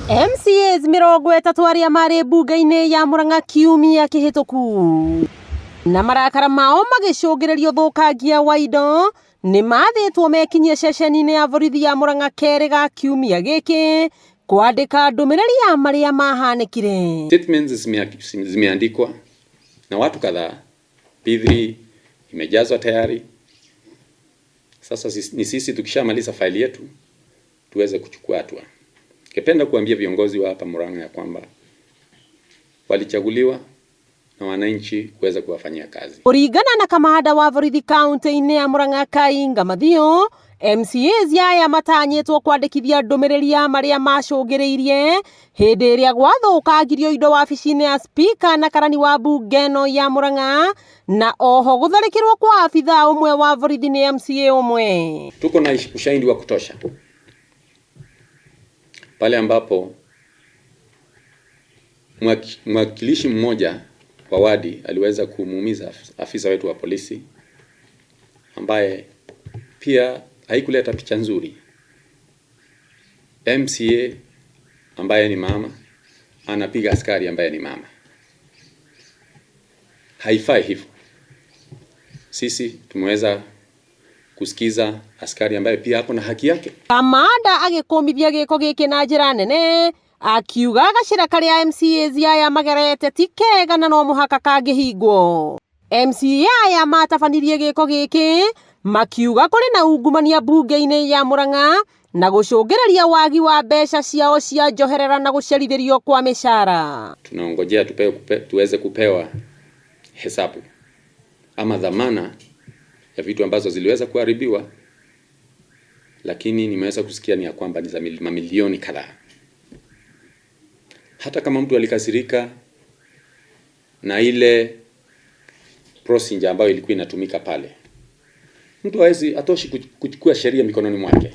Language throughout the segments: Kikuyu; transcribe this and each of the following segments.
MCAs 30 arĩa marĩ mbunge-inĩ ya Murang'a kiumia kĩhĩtũku na marakara mao magĩcũngĩrĩria ũthũkangia wa indo nĩ mathĩtwo mekinyie ceceni-inĩ ya borithi ya Murang'a kerĩ ga kiumia gĩkĩ kwandĩka ndũmĩrĩri ya marĩa mahanĩkire. Statements zimeandikwa na watu kadhaa. P3 imejazwa tayari. Sasa ni sisi tukishamaliza faili yetu tuweze kuchukua hatua. Ningependa kuambia viongozi wa hapa Murang'a ya kwamba walichaguliwa na wananchi kuweza kuwafanyia kazi. Kũringana na kamanda wa borithi kaunti-inĩ ya Murang'a Kainga Mathio, MCAs aya matanyĩtwo kwandĩkithia ndũmĩrĩri ya marĩa macũngĩrĩirie hĩndĩ ĩrĩa gwathũkangirio indo wabici-inĩ ya spika na karani wa mbunge ĩno ya Murang'a na oho gũtharĩkĩrwo kwa abithaa ũmwe wa borithi nĩ MCA ũmwe. Tuko na ushahidi wa kutosha pale ambapo mwakilishi mmoja wa wadi aliweza kumuumiza afisa wetu wa polisi ambaye pia haikuleta picha nzuri. MCA ambaye ni mama anapiga askari ambaye ni mama. Haifai hivyo. Sisi tumeweza kusikiza askari ambaye pia ako na haki yake. Kamanda agĩkũmithia gĩko gĩkĩ na njĩra nene akiuga gacĩra karĩa MCAs aya magerete ti kega na no mũhaka kangĩhingwo. MCA aya matabanirie gĩko gĩkĩ makiuga kũrĩ na ungumania mbunge-inĩ ya Murang'a na gũcũngĩrĩria wagi wa mbeca ciao cia njoherera na gũcerithĩrio kwa mĩcara. Tunaongojea tuweze kupewa hesabu ama dhamana ya vitu ambazo ziliweza kuharibiwa, lakini nimeweza kusikia ni ya kwamba ni za mamilioni kadhaa. Hata kama mtu alikasirika na ile procedure ambayo ilikuwa inatumika pale, mtu hawezi atoshi kuchukua sheria mikononi mwake.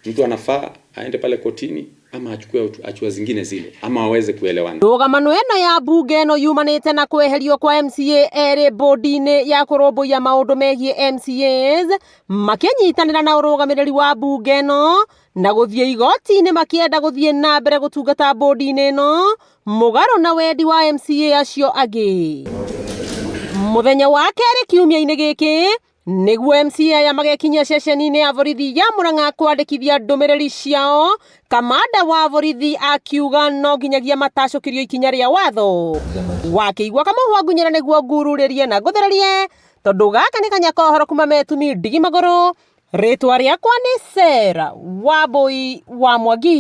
Mtu anafaa aende pale kotini ama achukue hatua zingine zile ama aweze kuelewana. Ndũgamano ĩno ya mbunge ĩno yumanĩte na kweherio kwa MCA erĩ bodi-inĩ ya kũrũmbũiya maũndũ megiĩ MCAs makĩnyitanĩra na ũrũgamĩrĩri wa mbunge ĩno na gũthiĩ igoti-inĩ makĩenda gũthiĩ na mbere gũtungata bodi-inĩ ĩno mũgarũ na wendi wa MCA acio angĩ. Mũthenya wa kerĩ kiumia-inĩ gĩkĩ nĩguo MCA aya magekinyia ceceni-inĩ ya borithi ya Murang'a kwandĩkithia ndũmĩrĩri ciao. Kamanda wa borithi akiuga no nginyagia matacũkĩrio ikinya rĩa watho. Wakĩigua kamũhwa ngunyĩra nĩguo ngururĩrie na ngũthererie tondũ gaka nĩ kanya ka ũhoro kuma metumi ndigi magũrũ. Rĩtwa rĩakwa nĩ Sarah Wambui wa Mwangi.